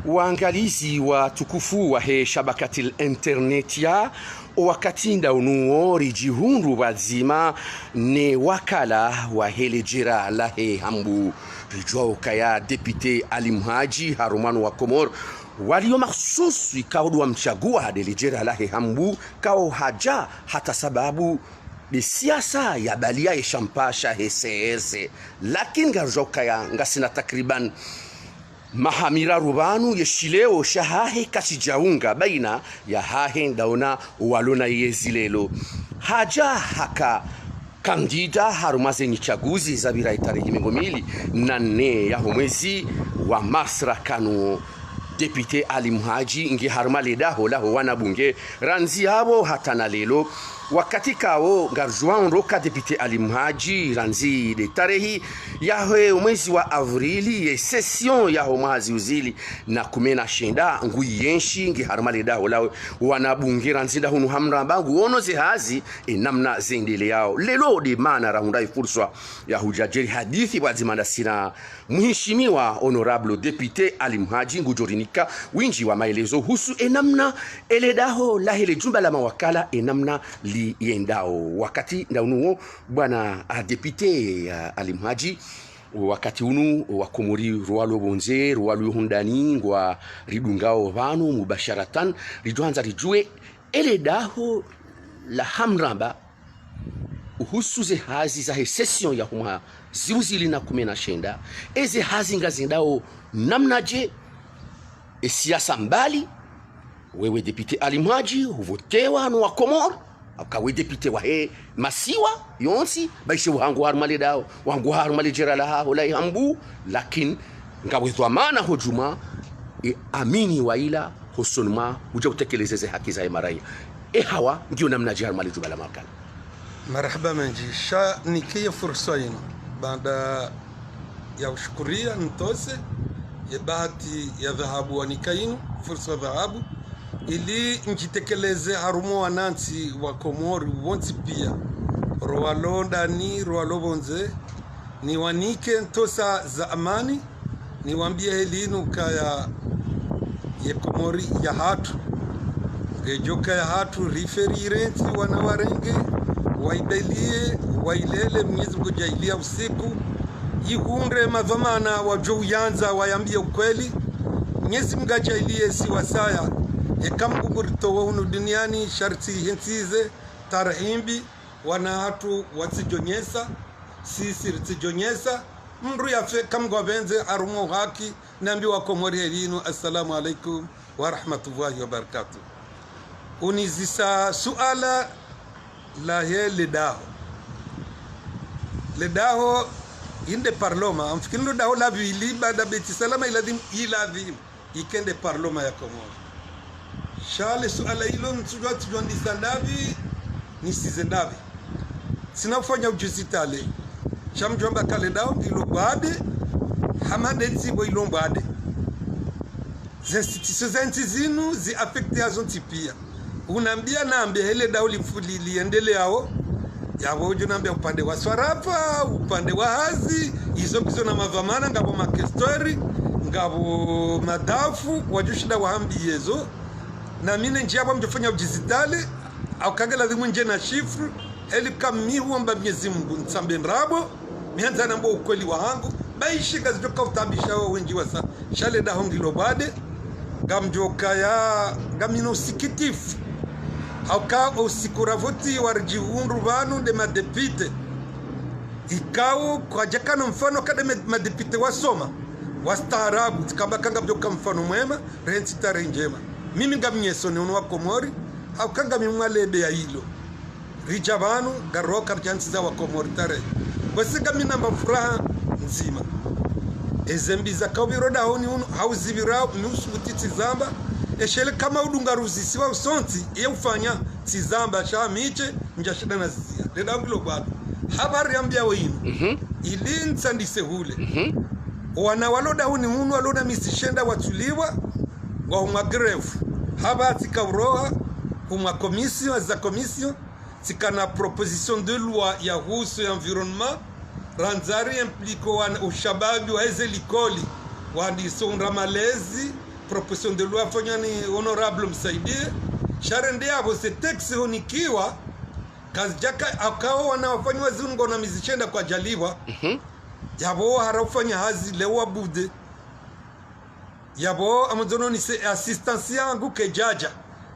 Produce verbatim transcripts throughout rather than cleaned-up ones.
Waangalizi watukufu wahe shabakatil internet ya, wakati nda unu wo ridjihundru pvwadzima ne wakala wahe ledjera lahe Hambu. Ridjuwa ukaya député Ali Mhadji harumwa wanu wa Komori walio makhsusu ikao ndo wamtsagua hade ledjera lahe Hambu, kao hadja hata sababu nde siasa ya balia ye shampa shahe C S. Lakini ngaridjuwa ukaya ngasina takriban maha miraru pvanu ye shileo shahahe kashidjaunga baina yahahe ndawo na walona yezi leo. Hadja haka kandida harumwa ze nyitsaguzi zapvira itarehi mengo mili na nne yaho mwezi wa mars rakanu. Député Ali Mhadji nge harumwa ledaho laho wanabunge randzi yapvo hata na leo. Wakati kawo ngaridjuwa ondoka député Ali Mhadji randzi nde tarehi yaho mwezi wa avrili ye session yaho mwaha zihwi zili na kume na shenda nguyenshi nge harumwa ledaho laho wanabunge randzi nda hunu Hamramba nguono ze hazi e namna zendeleao. Leo nde mana rahundra ye furswa ya hudja djeri hadisi pvwadzima ndasi na muhishimiwa honorable député Ali Mhadji ngudjorinika windji wa maelezo uhusu e namna eledaho lahe ledjumba la mawakala e namna liyendao. Wakati nda unu wo bwana, a, député, a, Ali Mhadji, wakati unu wa Komori rowalo pvondze, rowalo yo hundani, ngwaridungao pvanu mubasharatan, ridjohandza ridjuwe eledaho la Hamramba uhusu ze hazi zahe session yaho mwaha zihwi zili na kume na shenda. Eze hazi ngazendao namnadje? E siasa mbali, wewe député Ali Mhadji huvotewa no wa Komori, hauka we député wahe masiwa yontsi, baishe wahangu harumwa ledaho, wahangu harumwa ledjera lahaho lahe Hambu, lakini ngawe dhwamana ho djumwa e amini wa ila hosoni mwa udja utekeleze ze haki zahe maraya. E hawa ngiyo namnadje harumwa ledjumba la mawakala? Marahaba mendji. Sha nike ye furswa inu, baanda ya ushukuria ntose ye bahati ya dhahabu wanika inu, furswa dhahabu, ili ndjitekeleze harumwa wanantsi wa Komori wontsi pia, rowalo ndani, rowalo pvondze, niwanike ntosa za amani, niwambie heli inu ukaya ye Komori yahatru. Ngedjoka yahatru, rife rirentsi wana warenge, waibelie, wailele, Mwenyezi Mungu djaalia usiku ihundre madhwamana wadjo uyandza, wayambie ukweli. Mwenyezi Mungu adjaalie si wasaya, eka Mungu nguritowo unu duniani, sha ritsi hentsize, tarahimbi, wana hatru watsidjonyesa, sisi ritsidjonyesa, mndru yafe eka Mungu apvendze harumwa uhaki. Nambi wa Komori heli inu, assalamu alaikum wa rahmatullahi wa barakatuh. Unizisa suala lahe ledaho. Ledaho inde parlement, amfikiri ledaho la pvili baanda Beit Salam iladhimu, iladhimu ike nde parlement ya Komori. Sha le suala ilo ntsudjuwa, ntsudjuwa ndisa ndapvi, nisize ndapvi. Tsina ufanya ujuzi tale. Sha mdjuwa mba ka ledaho ngilo bwade, hama nde ntsibo ilo mbwade. Ze institutions za ntsi zinu zi affecté hazo ntsi pia. Unambia nambe he ledaho lifu-, li-, liendeleao, yapvo udjo nambia upande wa swarafa, upande wa hazi, izo ngizo na madhwamana, ngapvo makestori, ngapvo madafu, wadjoshinda wahambie zo. Na mi ne ndjia pvo mdjofanya ujuzi tale, hauka nge ladhimu ndje na chiffre, heli ka mi huomba Mwenyezi Mungu, ntsambe ndrabo, mi handza nambe ukweli wahangu, baishe ngazidjoka utaabisha wo wendji wasa. Sha ledaho ngilo bwade, ngamdjokaya, ngamina usikitifu. Hauka usiku ravoti waridjihundru pvanu nde madéputé. Ikao kwadjakana mfano ka nde me-, madéputé wasoma, wastaarabu, tsikamba ka ngamdjoka mfano mwema, rentsi tarehi ndjema. Mimi ngamnyeso ni unu wa Komori, hauka ngami mwa lebe ya ilo. Ridja pvanu, ngaroka ridjantsi za wa Komori tarehi. Kwesi ngamina mba furaha ndzima. Eze mbi zakao pviro dahoni unu, hauzipvirao, mi usubuti tsizamba. Eshele kama udunga ruzisiwa usontsi, iye ufanya tsizamba, sha mi she, ndjashinda nazizia. Ledaho ngilo bwade. Habari yambiao inu. Mhm. Ili ntsandise hule. Mhm. Wana walo dahoni unu, walo na mezi shenda watsuliwa, ngwao mwa grève. Hapvo tsika uroha, humwa commission, za commission, tsikana proposition de loi yahusu ya environnement, randza ri implique wana ushababi wa eze likoli, Wandisa undra malezi, proposition de loi yafanywa ni honorable Msaidie. Sha rende yapvo ze texte honikiwa, kazidjaka, hauka wo wana wafanywa zinu ngwao na mezi shenda kwadjalipvwa. Mhm. Yapvo hara ufanya hazi leo wabude. Yapvo amwondzo nonise assistance yangu kayidjadja.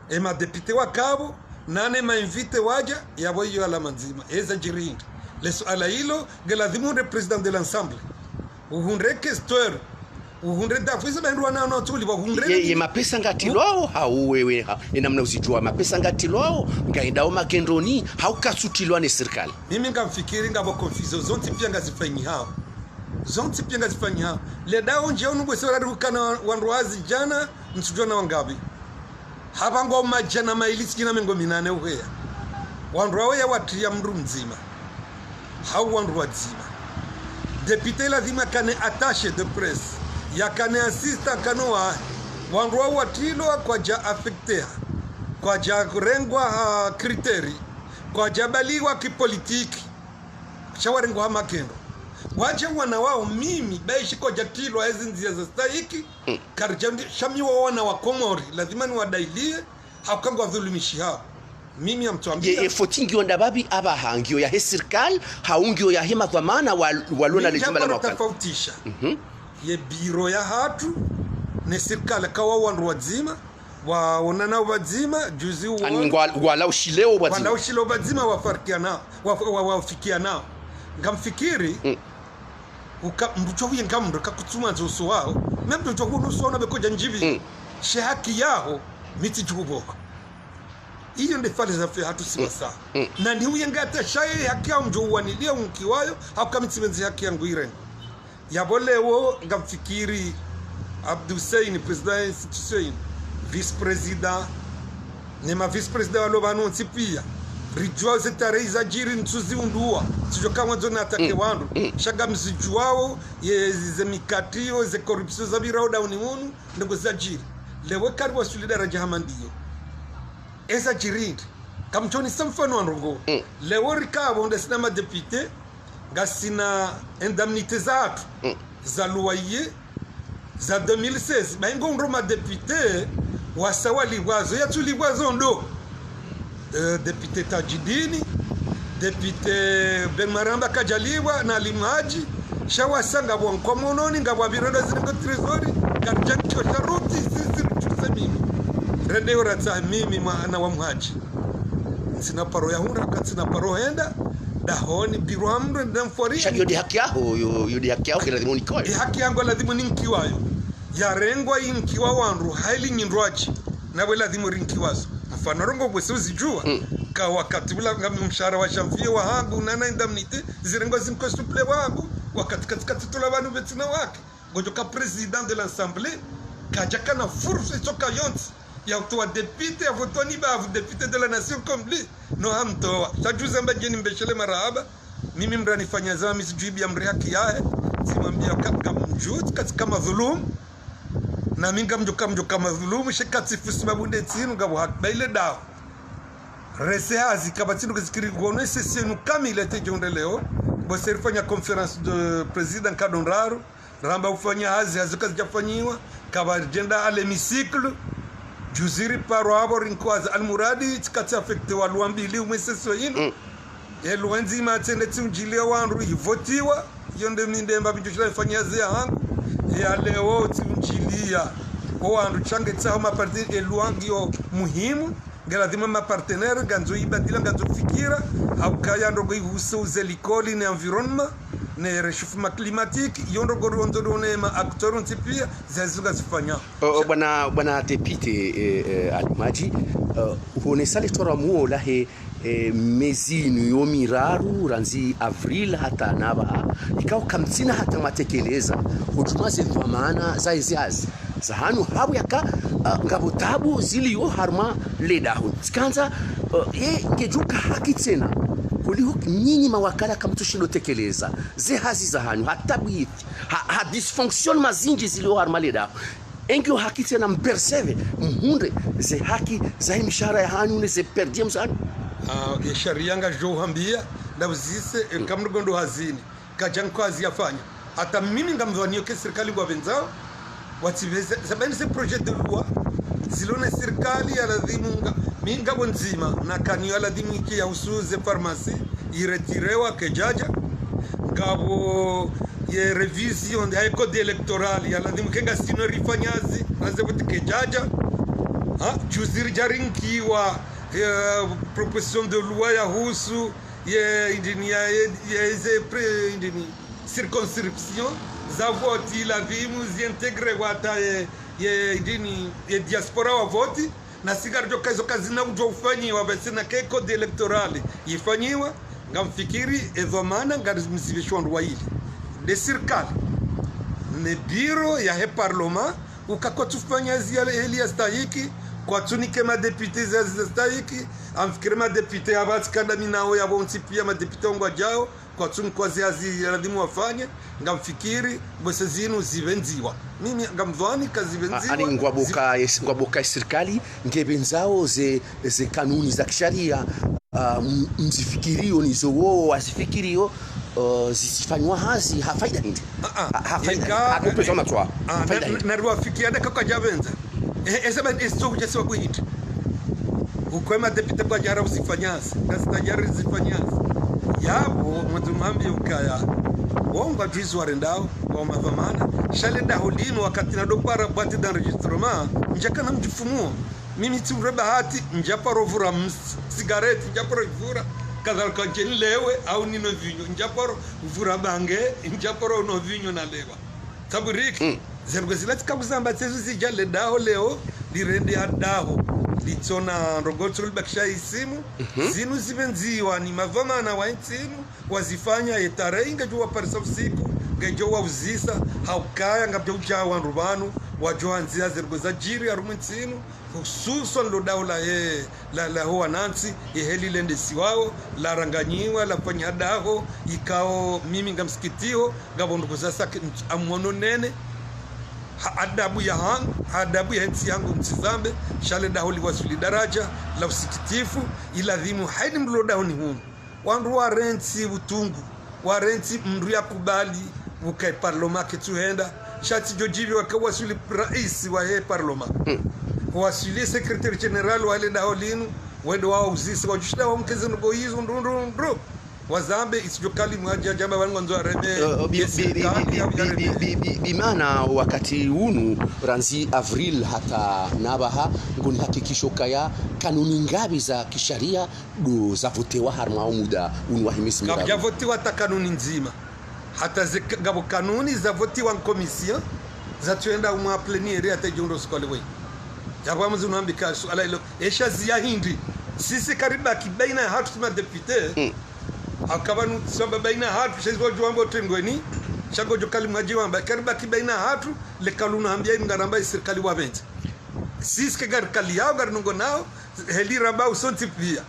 E madéputé wakapvo, nane mainvité wadja, yapvo iyo alama ndzima. Eza djiri hindri. Le suala ilo, nge lazimu uhundre président de l'Assemblée. Uhundre questeur. Uhundre dafu izo baindru wana wana watuli, wahundre ye, ye mapesa ngatilwao, hau wewe, ha, e namna uzidjuwa mapesa ngatilwao, ngayendao magendroni, hau katsutilwa ne sirikali. Mimi ngamfikiri ngapvo confusion, zontsi pia ngazifanyihao. Zontsi pia ngazifanyihao. Le daho ndje unu bwese warari hukana wandru wazi djana, ntsudjuwa na wangapvi. Hapvangwa madjana mayili tsi na mengo minane uheya. Wandru wawo yawatriya mndru mdzima. Hau wandru wadzima. Député lazima yakane attaché de presse. Yakane assistant kano wa. Wandru wawo watrilwa kwadja affecté ha. Kwadja rengwa ha critère. Kwadja baliwa kipolitiki. Sha warengwa ha magendro. Wadja wana wawo mimi, bayishi kwadja trilwa ezi ndzia za stahiki. Mm. Karidja ndi, sha mi wo wana wa Komori, lazima niwadailie, hauka ngwadhulumishihao. Mimi amtwambia. Ye, ye foti ngiyo ndapvapvi apvaha, ngiyo yahe sirikali, hau ngiyo yahe madhwamana wa, walona le jumba la mawakala. Tafautisha. Mhm. Ye biro yahatru, ne sirikali kawa wandru wadzima, waonana pvadzima, juzi uwo. Ani ngwa, ngwala ushileo pvadzima. Ngwala ushileo pvadzima wafarikiana, wa, wa, wafikiana. Ngamfikiri, mm. Uka, mndru djo huyenga mndru kakutsuma ndzo uso waho, me mndru djo hunu uso waho na be kodja ndjipvi. Mm. She haki yaho, mi tsidjo hupvoha. Iyo nde falsafa yahatru si wasa. Mm. Na ni huyenga hata shaye haki yaho mdjo uwanilia unkiwayo, hauka mi tsipvendzi haki yangu irengwe. Yapvo leo, ngamfikiri, Abdou Hussein, président ya institution, vice-président, ne ma vice-président walo pvanu wontsi pia. Ridjuwa ze tarehi zadjiri ntsuziundrwa. Tsidjo kamwa ndzo na attaqué wandru. Mm. Sha ngamzidjuwao, ye ze mikatrio, ze corruption zapvirao dauni munu, ndrongoo zadjiri. Leo kari wasuli daraja hama ndiyo. Eza djiri hindri. Kamtsionisa mfano wa ndrongoo. Mm. Leo rikapvo nda sina madéputé, ngasina indemnité zahatru, mm, za loyer, za deux mille seize, ba ingo ndo madéputé wasa walipvwazo, yatsulipvwazo ndo. Eh, député Tadjidini, député Ben Maramba kadjalipvwa, na Ali Mhadji, sha wasa ngapvo nkomononi, ngapvo apvirenda zirengo trésor, karidja ntsho sharuti, sisi rituse mimi. Rende yo ratsaha mimi mwana wa Mhadji. Ntsina paro ya hundra, ka ntsina paro henda, dahoni, biro amre, na mfwari. Sha yo nde haki yaho, yo, yo nde haki yaho, ke lazimu unikole. Ye haki yangu lazimu ninkiwayo. Yarengwa inkiwa wandru, haili nyindrwadji, napvo lazimu rinkiwazo. Mfano ndrongoo bwese uzidjuwa, mm, ka wakati ula ngami mshahara wa janvier wahangu, nana indemnité, zirengwa zinko souple wahangu, wakati katikati tula pvanu pvetsina wake. Ngodjo ka président de l'Assemblée, kadjakana fursa itsoka yontsi, ya utowa député, ya votowa ni bavu député de la nation comme lui. No hamtowa. Sha juzi amba djeni mbeshele marahaba. Mimi mndru anifanya zama mi tsidjuibiya mndru haki yahe. Tsimwambiya ka, kamdjuti, katsika madhulumu. Na mi ngamdjo, kamdjo ka madhulumu, she katsifusi mabunde tsinu, ngapvo haki. Ba ile daho. Rese hazi, kapvatsi ndrongoo zikiri ngono, ese senu kamili tedjo nde leo. Bwese rifanya conférence de présidents nkado ndraru. Ramba ufanya hazi, hazi kazidjafanyiwa, kapvaridjenda à l'hémicycle, juzi riparo apvo rinkwaza Almuradi, tsikatsi affecté wa loi mbili umwe session inu. Mm. Ye loi ndzima tsende tsiundjiliya wandru ivotiwa, yo nde mi ndemba pvindjo shila ifanya hazi yahangu. Ya leo tsiundjiliya, o wandru sha nge tsaho maparti e loi ngiyo muhimu, nge lazimu ma partenaires, ngandzo ibadila, ngandzo fikira, hauka ya ndrongoo ihusu ze likoli ne environnement, ne réchauffement climatique, yo ndrongoo rondzo ndo ne ma acteurs wontsi pia, zazizo ngazifanya. O, o, bwana, bwana député, eh, eh, Ali Mhadji, eh, uhonesa le twara muo lahe, eh, mezi inu yo miraru, randzi avril hata napvaha, ikao kamtsina hata matekeleza, hudjuma ze dhwamana za ezi hazi. Zahanyu hapvo yaka, ah, ngapvo tabu ziliyo harumwa le daho. Tsikandza, ah, ye ngedjoka haki tsena. Holiho nyinyi mawakala kamtsushindo tekeleza ze hazi zahanyu, ha tabu ifi, ha, ha dysfonctionnement zindji ziliyo harumwa le daho. Engiyo haki tsena mpercevoir, mhundre ze haki zahe mishahara yahanyu ne ze per diem zahanyu. Ah, ye sharia ngadjo hambiya, na uzise, eh, kamndru ngondo hazini. Kadja nko hazi yafanya. Hata mimi ngamdhwaniyo ke sirikali ngwapvendzao, Watsipveze, sababu ze projet de loi zilo ne sirikali ya lazimu nga, mi ngapvo ndzima, na kaniyo ya lazimu ike ya uhusu ze pharmacie, iretirewa kedjadja. Ngapvo ye révision ya code électoral ya lazimu ke ngasina rifanye hazi, na ze voti kedjadja. Ha, juzi ridja rinkiwa, eh, proposition de loi ya uhusu ye, indrini ya, ye, ye, ze pre, indrini, circonscription za voti, lazimu ziintegrewa hata ye, ye, indrini, ye diaspora wa voti, na si ngaridjo ka izo kazina udjo ufanyiwa, basi na ke code électoral ifanyiwa, ngamfikiri, e dhwamana ngarimzipvesho wandru waili. Nde sirikali, ne biro ya he parlement, uka kwatsufanya zi ya heli ya stahiki, kwatsunike madéputé za, za stahiki, ngamfikiri madéputé ya pvatsi kanda mi nawo ya pvontsi pia madéputé ngwadjao, kwatsunikwa zi hazi ya lazimu wafanye, ngamfikiri, bwese zinu zipvendziwa. Mimi ngamdhwani kazipvendziwa. A-, ani ngwapvoka zi- yes, ngwapvoka sirikali, ngepvendzao ze, ze kanuni za kisharia, ah, m-, mzifikiriyo nizo wo wazifikiriyo, eh, zisifanywa hazi, ha faida hindri? Ah, ah. Ha, ha faida hindri? Eka, ha kupvesha matswa. Ah, ha faida na, hindri? Na riwafikia nda kakwadjapvendza. Eh, eh, sababu, eh, so kudja sababu hindri? Ukwe madéputé kwadjara uzifanya hazi, na zitadjari zifanya hazi. Yapvo, mwetu mwambi ukaya, wongo juzi warendao, wa madhwamana, sha le daho linu wakati na dopara boîte d'enregistrement, ndjakana mdjifumuo. Mimi tsi ure bahati, ndjaparo vura ms-, sigareti, ndjaparo ivura, kadhalika ndje nilewe, au ninwe vinyo, ndjaparo vura bange, ndjaparo nwa vinyo nalewa. Taburiki, mm, ze ndrongoo zila tsika uzamba tsezo zidja le daho leo, lirende ya daho, litsona ndrongoo tsolo libakisha isimu, mhm, zinu zipvendziwa ni madhwamana wa intsi inu, wazifanya ye tarehi ngedjo waparisa usiku, ngedjo wauzisa, ha ukaya ngapvadja udja wandru pvanu, wadjo wandzia ze ndrongoo zadjiri harumwa intsi inu, hususwan lo daho la he, la, la ho wanantsi, ye heli lendesiwao, laranganyiwa, lafanya daho, ikao mimi ngamsikitiho, ngapvo ndrongoo za saki, amwono nene, ha adabu ya hangu, ha adabu ya ntsi yangu mtsizambe, sha le daho liwaswili daradja la usikitifu, ilazimu haini mlo dahoni hunu. Wandru warentsi utungu, warentsi mndru yakubali, uka e parlement ketsuhenda, sha tsi djo djipvi waka waswili raisi wa he parlement. Hmm. Waswili secrétaire général wa le daho linu, wende wauzise, wadjushinda wamkeze ndrongoo izo, ndru, ndru, ndru. Wazambe, itsidjo kali mwadja djamba pvanu ngwandzo wareme, eh, bi-, ye bi-, bi-, sirikali bi-, ya bi-, bi-, ujareme. Bi-, bi-, bi maana wakati unu, randzi avril hata napvaha, ngoni hakikisho kaya kanuni ngapvi za kisharia ndo zavotewa harumwa o muda unu wa he mezi miraru. Kapvadja votewa hata kanuni ndzima. Hata ze ka-, ngapvo kanuni zavotewa en commission, zatsuenda harumwa plénière hata idjo ndo siku wa lewo. Yapvo mzi unambika suala ilo, e shazi ya hindri. Sisi karibaki baina hatru madéputé. Mm. Haka pvanu tsamba baina hatru, sha izo wadjo wamba utengweni, sha ngodjo kali mwadji wamba, karibaki baina hatru, le kaluna hambia imngaramba isirikali wapvendze. Sisi ke ngarikali yao, ngarinongonao, heli ramba usontsi pia.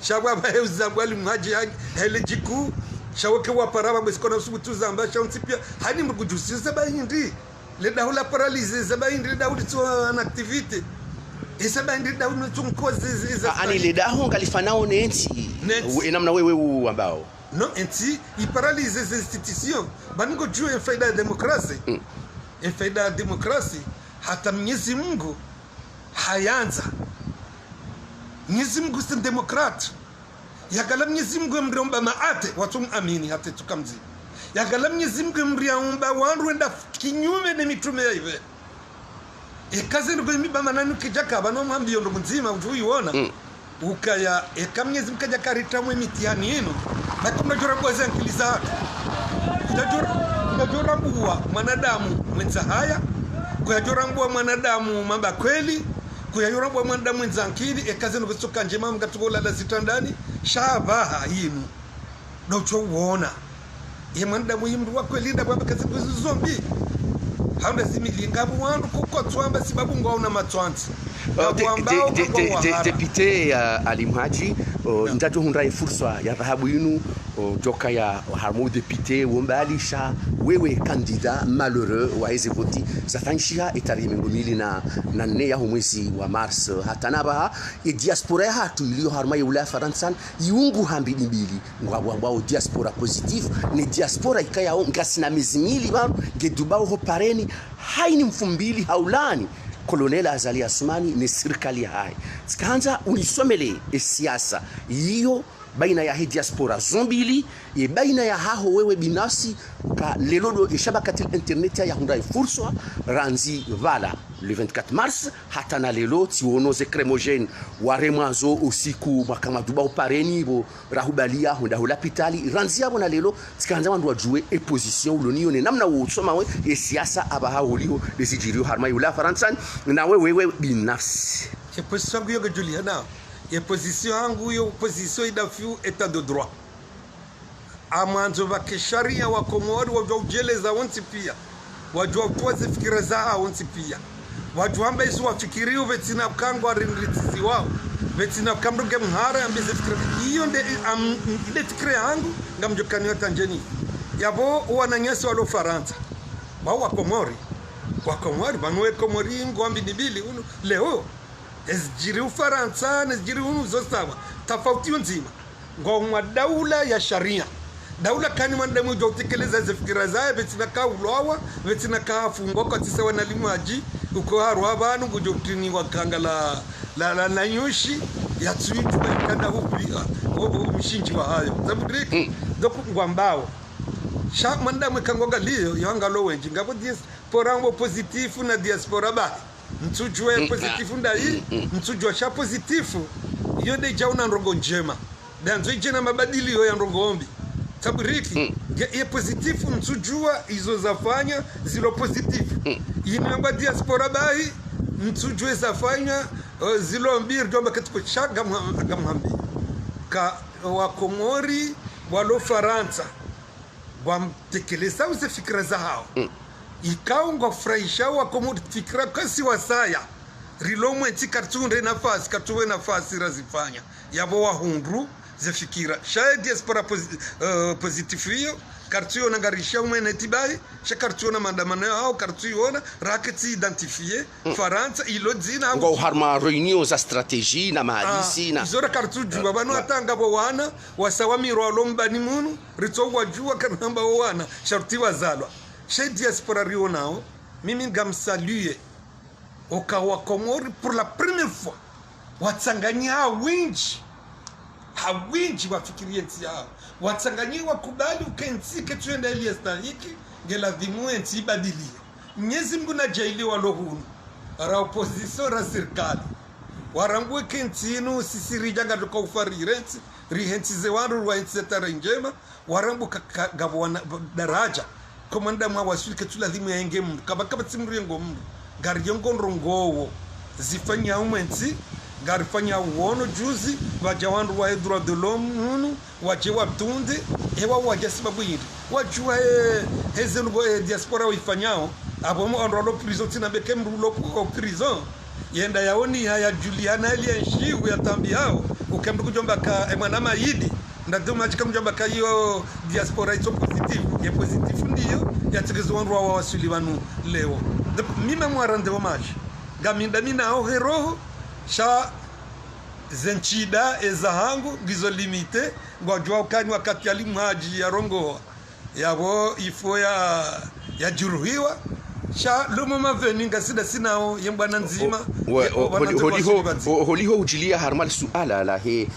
Sha pvwa pvahe uzambwa limwadji ya, hele djiku, sha woke wapara pvwa bwesi kona usubutu zamba, sha ontsi pia, haini mndru kudjusiza ba hindri. Le daho la paralysé, zaba hindri le daho litso en activité. E zaba hindri le daho litso nkoze, ze, ze, a-, ani le daho ngalifanao ne ntsi. Ne ntsi. E namna wewe uwambao. Non, e ntsi, i paralysé ze institutions. Ba ngodjuwa e faida ya démocratie. Mm. E faida ya démocratie, hata Mnyezi Mungu hayandza. Mnyezi Mungu c'est un démocrate. Yakala Mnyezi Mungu emri omba maate, watsu mwamini hata tsuka mdzima. Yakala Mnyezi Mungu emri aumba wandru wenda kinyume ne mitrume ya ive. Eka zinu pve mi ba mananu kidjaka, pvanu mwambiyo ndo mdzima, udjo iwona. Mm. Ukaya, eka Mnyezi Mungu kadjaka ritra mwe mitihani inu, baki mnadjo rambwa ze ankili za hatru. Kudjadjo, kudjadjo rambwa mwanadamu mwendza haya, kudjadjo rambwa mwanadamu mamba kweli, kudjadjo rambwa mwanadamu mwendza ankili, eka zinu pvitsoka ndjema mngatsuko lala zitrandani, sha pvaha inu. Ndo udjo uwona. Ye mwanadamu yi mndru wa kweli nda pvwamba kazi kuzi zombi. Haunda zimilinga pvo wandru kukotwamba sibabu ngwaona matswandzi. Oh, de-, de-, de-, de-, de-, député, uh, Ali Mhadji, O, ndjadjo hundra ye fursa ya dhahabu inu, o, djoka ya harumwa udéputé, wo mbalisha, wewe candidat malheureux wa eze voti, zafanyishiha etarehi mengo mili na, na nne yaho mwezi wa mars, hata na pvaha, ye diaspora yahatru iliyo harumwa ye Ulaya Farantsa, iungu ha mbili mbili, ngwambwao diaspora positif, ne diaspora ikayao ngasina mezi mili pvanu, nge dubao ho pareni, haini mfumbili haulani, Colonel Azali Assoumani ne sirikali yahahe. Tsikandza unisomele e siasa iyo baina yahe diaspora zo mbili, ye baina yahaho wewe binafsi, ka lelo ndo e shabakati internet ya, yahundra e fursa, randzi pvala le vingt-quatre mars, hata na lelo, tsiono ze lacrymogène waremwa zo usiku, mwaka mwaduba upareni, pvo rahubalia, hunda ho lapitali, randzi yapvo na lelo, tsikandza wandru wadjuwe e position ulo nayo ne namna wo usoma we e siasa apvaha uliho, ne zidjiriyo harumwa ye Ulaya Farantsa, na we, wewe binafsi. E position yangu yo nge Juliana, e position yangu yo position idafiu état de droit. Amwandzo pvake sharia wa Komori wadjuwa udjeleza wontsi pia. Wadjuwa utowa ze fikira zahawo wontsi pia. Wadjuwa amba izo wafikiriyo pvatsina kangwa rindritsiziwao. Pvatsina kamdru nge mhara yambe ze fikira. Iyo nde, am, nde fikira yahangu, ngamdjo kaniyo tandjeni. Yapvo wananyasi walo Farantsa. Wao wa Komori. Wa Komori, pvanu we Komori ngwambi nibili unu. Leo, ezidjiri Ufarantsa, nezidjiri unu zo sawa. Tafauti yo ndzima. Ngwao mwa daula ya sharia. Daula kani mwanadamu udjo utekeleza ze fikira zahe, pvatsina ka ulwawa, pvatsina ka afungwa, kwatsisa wana limwaji, uko harwa pvanu, ngudjo utiniwa kanga la, la, la, la nyushi, ya tsuitsu, ba ikanda hupiha, o, o, mshindzi wahayo. Zabudiriki, donc ngwambao. Sha mwanadamu ikao ngaliyo, yo angalo wendji, ngapvo diaspora ngapvo positif na diaspora bahi. Mtsudjuwa positif ndayi, mtsudjuwa sha positif, iyo nde idjao na ndrongo ndjema. Nde yandzo idje na mabadiliyo ya ndrongo mbi. Zabudiriki, nge, ye positif mtsudjuwa izo zafanya zilo positif. Inu yamba diaspora bahi, mtsudjuwa zafanya, eh, zilo mbi, ridjo amba katuko sha ngamha-, ngamhambi. Ka wa Komori, walo Farantsa. Ngwamtekelezao ze fikira zahawo. Ikao ngwafurahisha wa Komori fikira kasi wasaya. Rilo mwentsi kartsuhundre nafasi, kartsuwe nafasi razifanya. Yapvo wahundru ze fikira. Sha ye diaspora posi-, eh, positif iyo, kartsuiona ngarisha umwene tibahi, sha kartsuiona maandamano yahawo, kartsuiona, raketsi identifier, Farantsa, ilo dzina. Ngwao harumwa réunion za stratégie na mahadisi na. Izo ra kartsudjuwa, pvanu hata ngapvo wana, wasawa mirwa walo mbani munu, ritso wadjuwa kana amba wo wana, sharti wazalwa. Sha ye diaspora rionao, mimi ngamsaluer. Oka wa Komori, pour la première fois, watsanganye ha windji. Ha windji wafikiri ye ntsi yahawo. Watsanganye wakubali uka ye ntsi ketsuenda ili yastahiki, nge ladhimu ye ntsi ibadilihe. Mnyezi Mngu nadjaanlie walo hunu. Ra opposition ra sirikali. Warambuwe ke ntsi inu sisi ridja ngariko ufa rihentsi, rihentsi ze wandru rwahentsi ze tarehi ndjema, warambuwe ka, ka, ngapvo wana, daraja. Ko mwanadamu hawaswili ketsu ladhimu yayenge mndru. Kapva, kapvatsi mndru yengo mndru. Ngariyengo ndrongo wo. Zifanya umwentsi, ngarifanya uwono juzi, pvadja wandru wahe droit de l'homme hunu, wadje watunde, ewa wadja sibabu yindri. Wadjuwa he, heze ndrongo ye diaspora wayifanyao, apvo mo wandru walo prison tsina beke mndru ulo ku prison. Yenda yaoni haya Juliana eli yenshi uyatambi hao, uke mndru kudjomba ka, e mwana mayidi, nda duma djika mdjomba ka iyo diaspora itso positif, ye positif ndiyo, yatekezo wandru wawa waswili pvanu leo. Nde, mimi mwarande wo maji, ngaminda mina ho he roho, sha ze ntsida eza hangu, ngizo limité, ngwadjuwa ukani wakati Ali Mhadji yarongowa. Yapvo ifo ya, yajuruhiwa. Sha le moment venu ngasida sinao ye mbwana ndzima. Holiho, holiho udjiliya harumwa le suala lahe, eh,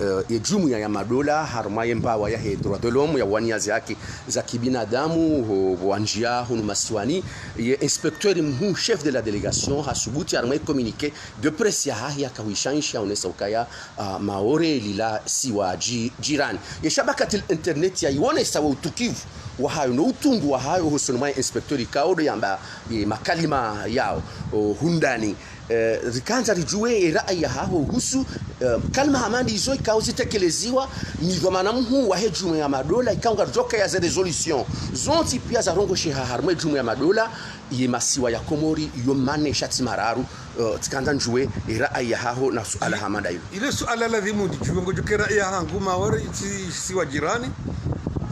eh, ye jumuiya ya madola, harumwa ye mbawa yahe droit de l'homme, ya waniya ze haki za kibinadamu, ho, wandjiya hunu masiwani, ye inspecteur mhuu, chef de la délégation, hasubuti harumwa ye communiqué de presse yahahe yaka huishansha, haonesa ukaya, ah, Maore lila siwa ji-, jirani. Ye shabakati internet yayiwonesa wo utukivu wahayo no utungu wahayo hosoni mwa inspecteur ikao ndo yamba, eh, makalima yao, o, hundani. Eh, rikandza ridjuwe, eh, ra'ayi yahaho uhusu, eh, kalima hama ndizo ikao zitekeleziwa ni dhwamana mhuu wahe jumuiya ya madola ikao ngaridjoka ya ze résolution zontsi pia zarongosheha harumwa ye jumuiya ya madola, ye masiwa ya Komori yo mane sha tsi mararu, eh, tsikandza ndjuwe, eh, ra'ayi yahaho na suala hama nda ilo. Ile suala ladhimu ndidjuwe ngodjo ke ra'ayi yahangu Maore itsi isiwa jirani.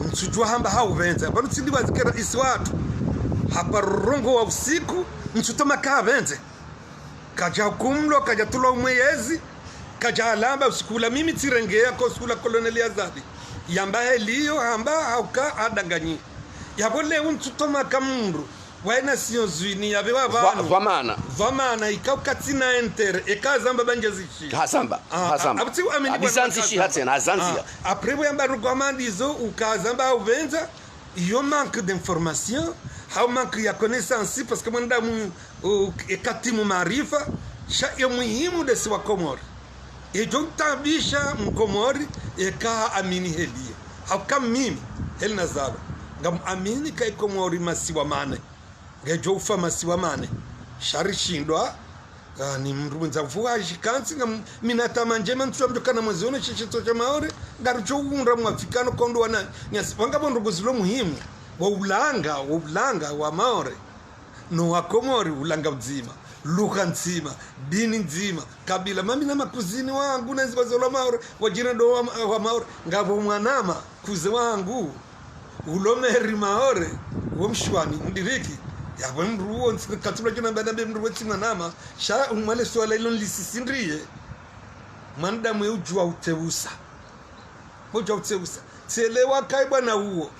Ntsudjuwa hamba haupvendze. Pvanu tsi ndipvwa zike raisi watru. Haparo urongowa usiku, ntsutoma ka hapvendze. Kadja hukumlwa, kadja tulwa umwe yezi, kadja halamba usiku ula mimi tsirengeya ko usiku ula Colonel Azali. Yamba heliyo, hamba hauka hadanganyi. Yapvo leo ntsutoma ka mndru. Waye Nations Unies yapvewa pvanu. Pvwa mana. Pvwa mana, ikao katsina intérêt, eka hazamba bandja zishi. Hazamba, hazamba. Apvo tsi uamini bwana hazandzishiha tsena, hazandzia. Après pvo yamba rugo hama ndizo, uka hazamba haupvendza, iyo manque d'information, hau manque ya connaissance, parce que mwanadamu, uh, eka timu maarifa, sha iyo muhimu ndesi wa Komori. Idjo utaabisha mkomori, eka haamini heliyo. Hauka mimi, heli nazalwa. Ngamuamini ka ikomori masiwa mane. Ngedjo ufa masiwa mane. Sha rishindwa, ah, ni mndru mwendza mvuwa ajikantsi, ngam-, mi na tama ndjema ntsu ya mdjo kana mwezi ono shishitso sha Maore, ngaridjo undra mwafikano kondo wana, nyasi, wanga pvo ndrongoo zilo muhimu, wa ulanga, wa ulanga, wa Maore. No wa Komori ulanga udzima, lugha ndzima, dini ndzima, kabila mami na makuzini wangu na ndziwa zolo Maore, wajina ndo wa, wa Maore, ngapvo mwanama, kuze wangu, ulo meri Maore, wo mshwani, mdiriki, yapvo mndru wo, ntsi katula jona mbana be mndru wo tsi mwanama, sha umwale suala ilo nlisisindriye, mwanadamu ye udjuwa utseusa. Udjuwa utseusa. Tselewa kayi bwana uwo.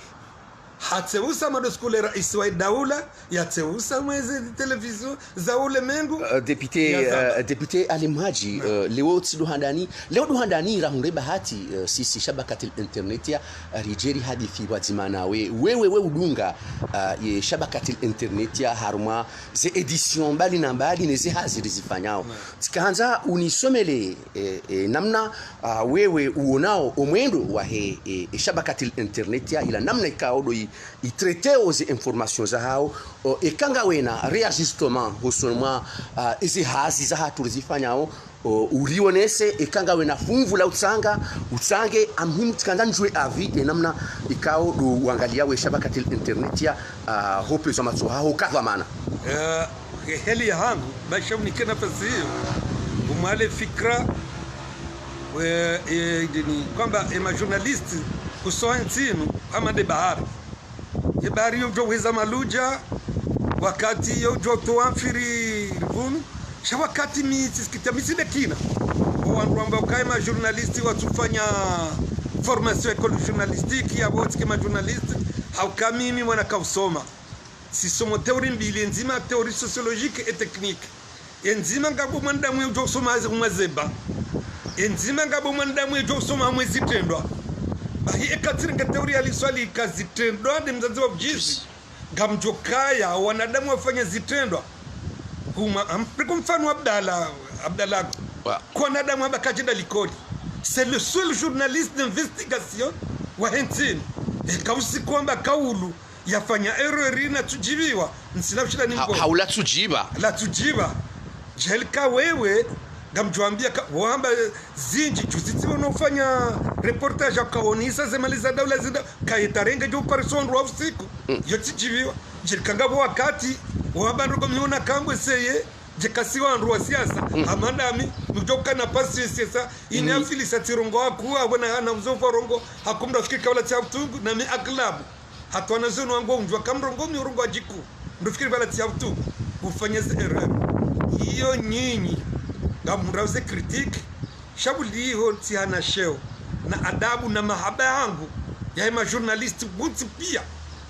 Hatseusa mado siku le raisi wa idaula, yatseusa mweze télévision za ulemengu. Euh, député, euh, député Ali Mhadji, euh, leo tsi ndo handani, leo ndo handani rahundre bahati, euh, sisi shabakatil internet ya, euh, ridjeri hadithi pvwadzima nawe. Wewe we udunga, euh, ye shabakatil internet ya harumwa ze édition mbali na mbali ne ze hazi rizifanyao. Tsikandza unisomele, eh, eh, namna, ah, wewe uonao omwendo wahe, eh, eh, shabakatil internet ya ila namna ikao ndo i, i traité o ze information zahao, o, eka ngawena réajustement hosoni mwa, ah, ezi hazi zahatru rizifanyao, o, urionese, eka ngawena funvu la utsanga, utsange, amhimu tsikandza ndjuwe avis, e namna ikao ndo uangalia we shabakatil internet ya, ah, ho pezo matso haho ka dhwamana. Eh, heli yahangu, basha unike nafasi iyo. Umwale fikra, we, e, ndini, kwamba e ma journaliste, kusoha ntsi inu, hama nde bahari. Ye bahari yo udjo weza maludja, wakati yo udjo towa mfiri rivunu, sha wakati mi tsisikita mi tsi nde kina. Wo wandru wamba ukaye ma journaliste watsufanya formation école journalistique, yapvo tsike ma journaliste, hauka mimi mwana kausoma. Tsisomo théorie mbili, enzima théorie sociologique et technique. Enzima ngapvo mwanadamu ye udjo usoma haze umwa zeba. Enzima ngapvo mwanadamu ye udjo usoma hamwe zitrendwa. Bahi eka tsirenge théorie ya liswali ka zitrendwa nde mdzadze wa udjizi. Ngamdjo kaya wanadamu wafanya zitrendwa. Huma, am, riko mfano Abdallah, Abdallah. Wa. Kwa wanadamu amba kadjenda likoli. C'est le seul journaliste d'investigation wahe ntsi inu. Eka usiku amba kaulu, yafanya erreur natsudjiviwa, ntsina ushila ni mbo. Haula tsudjiva. Latsudjiva. Djelika wewe, ngamdjo wambia ka, wamba, eh, zindji, juzi tsiwo nofanya reportage ya kaonisa ze mali za daula zinda, kaye tarenge djo upariso ndru wa usiku. Yo tsidjiviwa. Djelika ngapvo wakati, wamba ndroko miona kangwe seye, djeka si wandru wa siasa, hama ndami, mdjo kana pasi siasa, ini afilisa tsirongo haku, abona hana uzofa rongo, hakumda fikiri kabla tsi ha utungu, nami aglabu. Hata wanazioni wangu undjwa kamrongo mi urongo adjiku. Ndo fikiri pvala tsi ya utu. Ufanya ze erreur. Iyo nyinyi. Ngamrauze critique. Sha buliho tsi hana sheo. Na adabu na mahaba yangu. Yahe ma journaliste wontsi pia.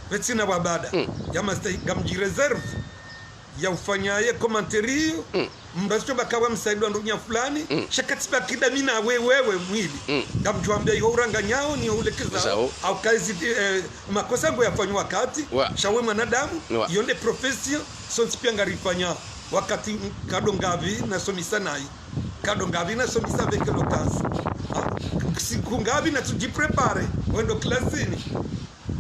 Pvatsina wabada. Ya master ngamdji réserve. Ya ufanya ye commentaire iyo. Mndru asitso baka wa msaido wa ndrunya fulani, sha katsi baki nda mi na we, wewe mwili. Ngamdjo wambia yo uranganyao ni yo ulekezao. Zao. Au kazi, eh, makosa ngo yafanywa wakati, sha we mwanadamu, iyo nde profession, sontsi pia ngarifanya. Wakati, mm, kado ngapvi nasomisa nayi. Kado ngapvi nasomisa avec le temps. Ah, siku ngapvi natsudji préparer, wendo klasini.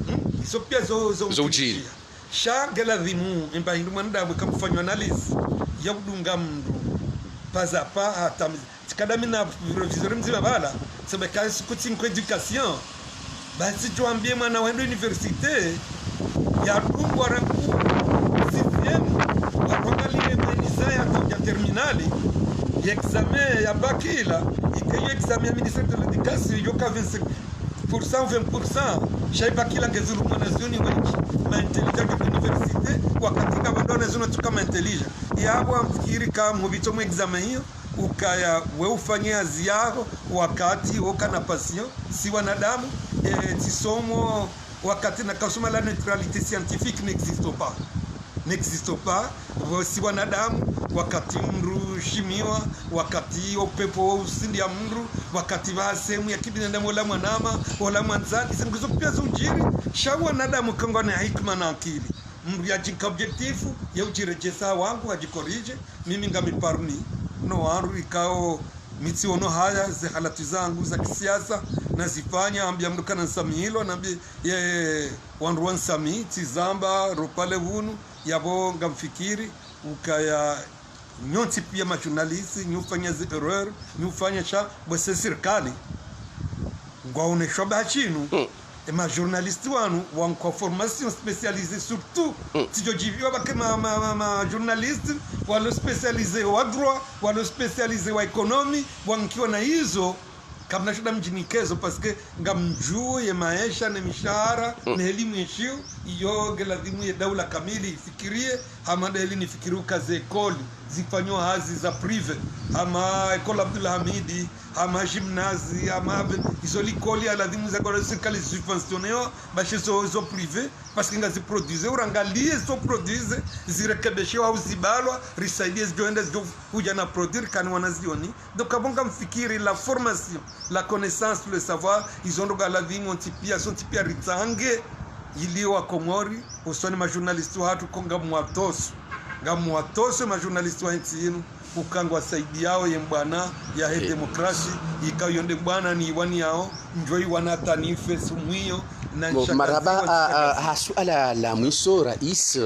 Hmm? Izo pia zo, zo, zo udjiri. Sha ngeladhimu, emba hindru mwanadamu kamfanywa analyse ya udunga mndru. Paza pa hata mi-, tsikada mi na proviseur mdzima pvala, tsebe ka siku tsinko éducation. Basi djo wambie mwana wendo université, ya dungwa rangu sixième, Examen ya bac ila, ike yo examen ya ministère de l'éducation, yo ka vingt-cinq pour cent, vingt pour cent. Sha i bac ila ngezulumwa na zioni wengi, ma intelligent de l'université, wakati ngapvo ndo na zioni tuka ma intelligent. Yapvo ngamfikiri ka mhupvitso mwe examen iyo, ukaya we ufanye hazi yaho, wakati wo kana passion, si wanadamu, e, tsisomo, wakati na kasoma la neutralité scientifique n'existe pas. N'existe pas. Vo si wanadamu, wakati mndru shimiwa, wakati opepvo wo usindi ya mndru, wakati pvwa sehemu ya kibinadamu ola mwanama, ola mwandzani, zinu ngizo pia zo ujiri, sha wanadamu kangwa na hikima na akili. Mndru yadjinka objectif, ye ujiredjeza wangu, ajikorije, mimi ngami parmi, no wandru ikao mi tsiono haya, ze halati zangu za kisiasa, nazifanya, ambia mndru kana nsamihilo, nambi, ye, wandru wa nsamihi, tsizamba, ropvale hunu, yapvo ngamfikiri, ukaya nyontsi pia ma journaliste, nyi ufanya ze erreur, nyi ufanya sha, bwese sirikali. Ngwaoneshwa ba shinu. Mm. E ma journaliste wanu, wankwa formation spécialisée surtout. Mm. Tsidjo djiviwa bake ma, ma, ma, ma journaliste, walo spécialisé wa droit, walo spécialisé wa économie, wankiwa na izo, kamna shuda mdjinikezo, parce que ngamdjuo ye maesha, ne mishahara, mm, ne elimu yeshiyo, iyo nge ladhimu ye daula kamili ifikirie, hama nda heli nifikiri uka ze école, zifanyo hazi za privé, hama école Abdul Hamidi, hama gymnase, hama ave-, izo likoli ya ladhimu za kwa sirikali zisubventionnewa, bashe zo, zo privé, parce que ngazi produise, urangalie zo produise, zirekebeshewa au zibalwa, risaidie zidjo enda zidjo uja na produire kani wanazioni. Donc, apvo ngamfikiri la formation, la connaissance, le savoir, izo ndo ngaladhimu ntsi pia, so ntsi pia ritsange, ili wa Komori, usoni ma journaliste wahatru ko ngamwatoso. Ngamwatoso ma journaliste wa ntsi inu, uka ngwasaidiao ye mbwana yahe, eh, démocratie, ika yo nde mbwana ni iwani yao, ndjo iwana tanife sumwiyo, na nshaka marahaba, ziwa a, a, nshaka ha suala la mwiso, rais, eh,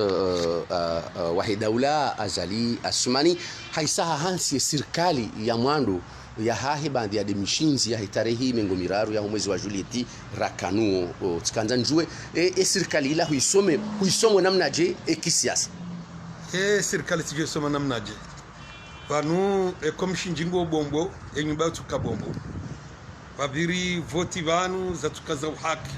eh, eh, wahe daula Azali Assoumani, haisa ha hantsi ye sirikali ya mwando yahahe baanda ya de mishindzi yahe tarehi mengo miraru yaho mwezi wa juillet rakanuo, o, tsikandza ndjuwe, e, e sirikali ila huisome, huisomo namnaje, e kisiasa. E sirikali tsidjo isoma namnaje. Pvanu, e ko mshindzi ngo bombo, e nyumba yotsuka bombo. Pvapviri voti pvanu zatsuka za uhaki.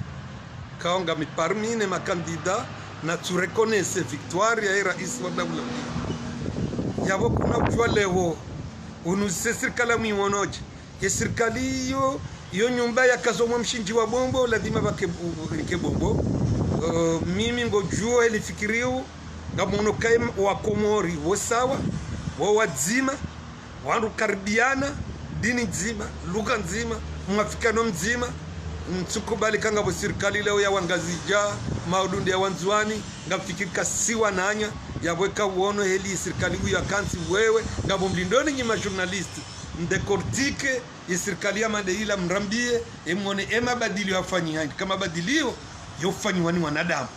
Kao ngami parmi ne ma candidat, natsu reconnaître victoire ya e rais wa daula. Yapvo kuna udjuwa leo, unu se sirikali mwiwonoje. Ye sirikali iyo, iyo nyumba yakazo mwa mshindzi wa bombo, ladhima pvake bu-, bu-, rike bombo. Eh, mimi ngodjuo elifikiriu, ngamono kaye m-, wa Komori, wo sawa, wo wadzima, wandru karibiana, dini ndzima, lugha ndzima, mwafikano mdzima, ntsukubali ka ngapvo sirikali leo ya Wangazidja, maudunde ya Wandzuani, ngamfikiri ka si wananya, yapvo eka uono heli sirikali uyo akantsi wewe, ngapvo mlindoni nyi ma journaliste, mdécortique, ye sirikali ya mande ila mrambie, emwone e mabadilio yafanyiha, ka mabadilio yofanyiwa ni wanadamu.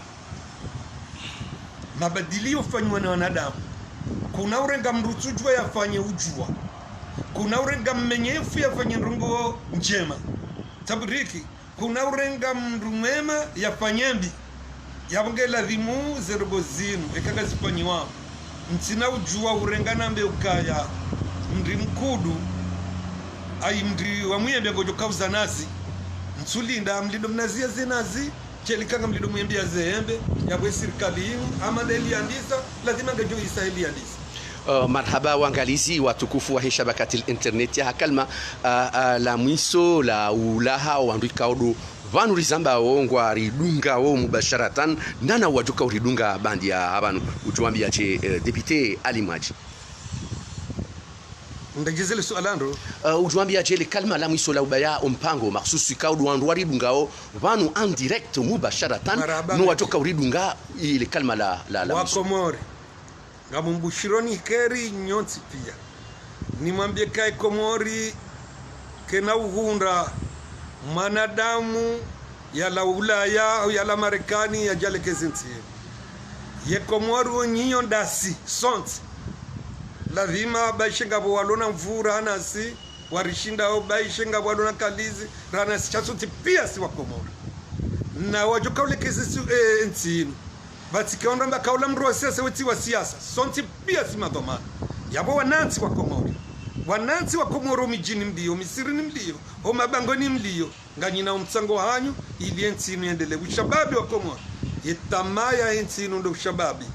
Mabadilio yofanyiwa ni wanadamu. Kuna urenga mndru tsudjuwa yafanye udjuwa. Kuna urenga mmenyefu yafanye ndrongo ndjema. Tabriki, kuna urenga mndru mwema yafanye mbi. Yapvo nge ladhimu ze ndrongo zinu, eka ngazifanyiwa. Ntsina udjuwa urenga nambe ukaya, mndri mkudu, ayi mndri wa mwembe ngodjo kauza nazi. Ntsulinda, mlindo mnazi ya ze nazi, shelika ngamlindo mwembe ya ze embe, yapvo e sirikali inu, ama nde heli yandisa, ladhima ngedjo isa heli yandisa. Uh, marahaba wangalizi watukufu wahe shabakati la internet ya Hakalima, uh, uh, la mwiso la ulaha wandru ikao ndo pvanu rizambao ngwaridungao mubasharatan, nana wadjoka uridunga baanda ya hapvanu. Udjwambiaje, eh, député Ali Mwadji? Ndagizele suala ndo. Uh, udjwambiaje le kalima la mwiso la ubaya o mpango makhsusi ikao ndo wandru waridungao pvanu en direct mubasharatan, marahaba, no wadjoka uridunga ile kalima la, la, la mwiso. Wakomori. Ngamumbushironi kheri nyontsi pia. Nimwambie ka e Komori kena uhundra mwanadamu yalawa Ulaya au yalawa Marekani yadje yalekeze ntsi. Ye Komori wo nyi yo ndasi, sontsi. Ladhima baishe ngapvo walona nvuu hanasi, warishindao, baishe ngapvo walona kalizi, hanasi sha sontsi pia si Wakomori. Na wadjoka ulekeze si, eh, ntsi inu. Pvatsi ke ondro amba ka ula mndru wa siasa, wetsi wa siasa. Sontsi pia si madhwamana. Yapvo wanantsi wa Komori. Wanantsi wa Komori, midjini mliyo, misirini mliyo, ho mabangweni mliyo, nganyina omtsango hanyu, ili entsi inu yendelee. Ushababi wa Komori, ye tamaa ya entsi inu ndo ushababi.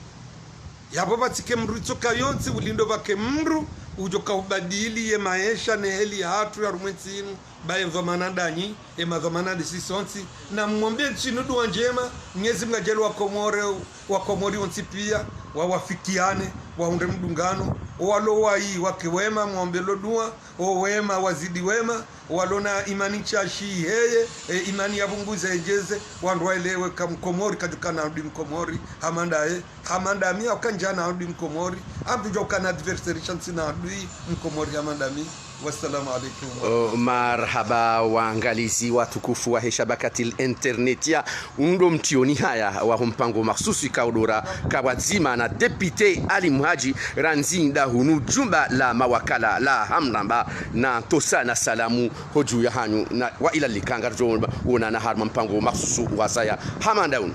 Yapvo pvatsike mdru itsoka yontsi, ulindo pvake mdru udjoka ubadili ye maesha ne heli yahatru ya harumwa entsi inu, ba ye dhwamana ndanyi, ye madhwamana ndisi sontsi. Na mwombe entsi inu dua ndjema, Mwenyezi Mungu adjaanlie wa Komori, wa Komori wontsi pia wawafikiane, wahundre mdungano. Owalo wayi wake wema, mwombe lo dua, o wema wazidi wema, owalo na imani ntsashi iheye, e, imani yapvunguze, yedjeze, wandru waelewe ka Mkomori kadjukana adui Mkomori hama ndaye, hama ndami, au kandjana adui Mkomori, amdru djokana adversaire sha ntsina adui Mkomori hama ndami. Wassalamu alaikum. O, marahaba, waangalizi watukufu wahe shabakatil internet ya, unu ndo mtioni haya waho mpango mahsusi kaudora kabwadzima na député Ali Mhadji randzi nda hunu jumba la mawakala la Hamramba, na ntosa na salamu hodju ya hanyu na wa ila likanga ridjo wonana harumwa mpango mahsusi wazaya hama nda unu.